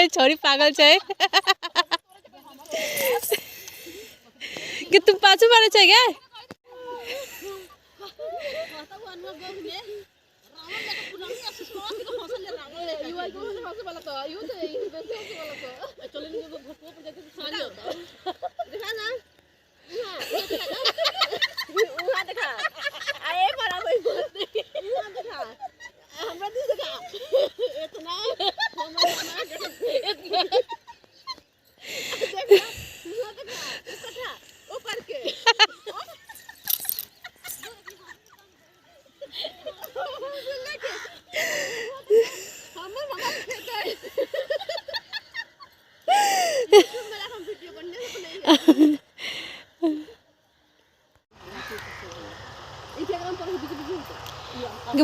छोरी पागल छै कि तुम पाछू मारे छै गे।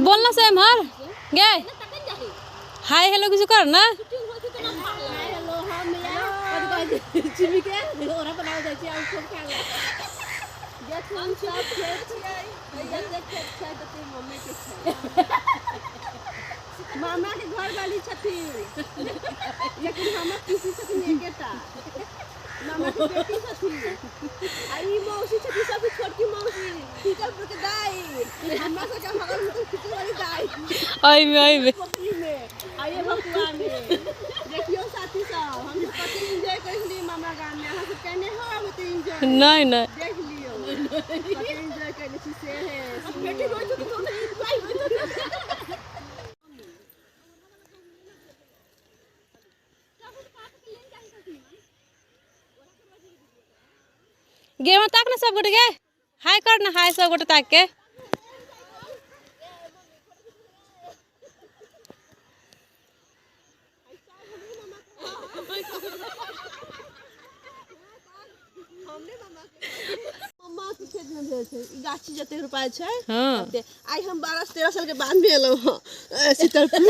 बोलना से एम्हर गे, हाय हेलो किछु कर ना। मामा के घर वाली छथिन, लेकिन हमर पीसी छथिन एकेटा, मामा के बेटी छथिन। आ ई मौसी छथिन सबसे छोटकी मौसी, टीकलपुर के दाई, हमरा सबके बगल में तो खिचड़ी वाली दाई। ओइमे ओइमे पोखरी में आइए भकुआ में देखियो साथी सब, हम सब कते एंजॉय करै छलियै मामा गाम में। अहाँ सब केने हो ओते एंजॉय? नहीं नहीं, देख लियो कते एंजॉय करै छी से है। बेटी रोइ तो एंजॉय होइत। गे में ताक ना सब गोटे गे, हाय कर ना, हाय सब गोटे ताक के। मम्मा के खेत में भेल छै ई गाछी जते रोपायल छै। हाँ। तते। आइ हम 12 13 साल के बाद में एलहुँ हँ शीतलपुर।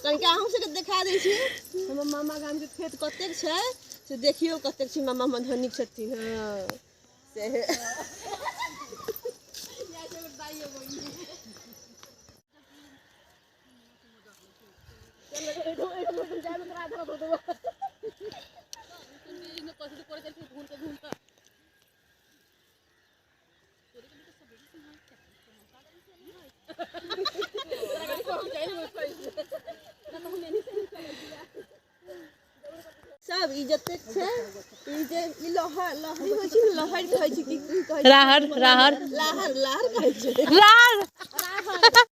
कनिका अहूँ सबके देखा दै छी हमर मामा गाम के खेत कतेक छै, से देखियौ कतेक छै। मामा मधुबनी के छथिन। हाँ से सब ई जतेक छै ई जे ई लहर लहरी होइ छै ने, लहर कहै छै कि की कहै छै? राहर राहर लाहर लाहर कहै छै। राहर।